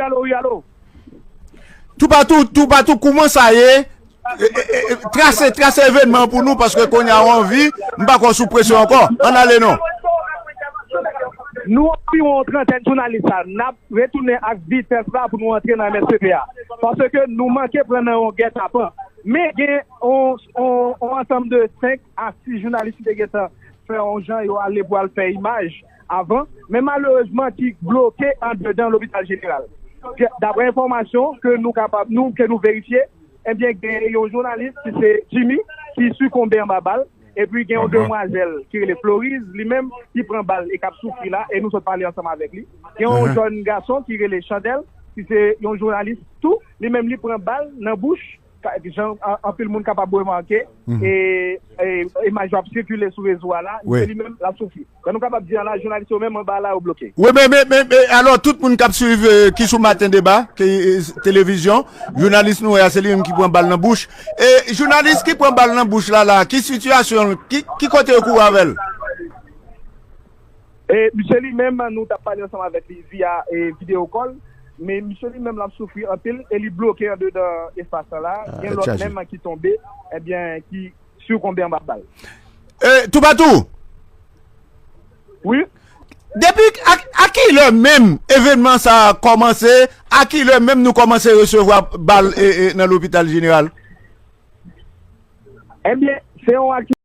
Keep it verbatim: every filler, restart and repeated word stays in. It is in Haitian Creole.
Alo, wi, alo. Toupatou, toupatou, kouman sa ye? E, e, e, trase, trase evènman pou nou, paske kounye a w anvi, m pa kwè sou presyon ankò. Ann ale non. Nou anviwon yon trantèn jounalis la, n ap retounen ak vitès la pou nou antre nan M S P P a. Paske nou manke pran nan yon gètapan. Men gen yon, yon, yon ansanm de senk a sis jounalis ki te gentan fè yon jan yo ale pou al fè imaj avan, men malerezman ki bloke andedan lopital jeneral. Daprè enfòmasyon ke nou kapab, nou, ke nou verifye, ebyen, gen yon jounalis ki se Jimmy ki sikonbe anba bal, epi gen yon demwazèl ki rele Floriz, li menm, ki pran bal e k ap soufri la, e nou sot pale ansanm avèk li. Gen yon jèn gason ki rele Chandèl, ki se yon jounalis tou, li menm, li pran bal nan bouch, ka- jan an- anpil moun kapab remake, e, e imaj yo ap sikile sou rezo a la, Wi. Se li menm l ap soufri. Jan nou kapab di a la, jounalis yo menm anba la yo bloke. Wi, men, men, men, men alò, tout moun k ap swiv, eh, ki sou Maten Deba, ki, eh, televizyon, jounalis nou a, se li menm ki pran bal nan bouch. E jounalis ki pran bal nan bouch la, la, ki sitiyasyon, ki, ki kote yo kouri avè l? E misye li menm, nou t ap pale ansanm avèk li via e video call, men misye li menm l ap soufri anpil e li bloke andedan espas lan la. Gen lòt menm ki tonbe, ebyen, ki sikonbe anba bal. E, Toupatou, Wi. Depi a, a ki lè menm evènman sa a kòmanse? A ki lè menm nou kòmanse resevwa bal e, e, nan lopital jeneral? Ebyen, se yon aktivite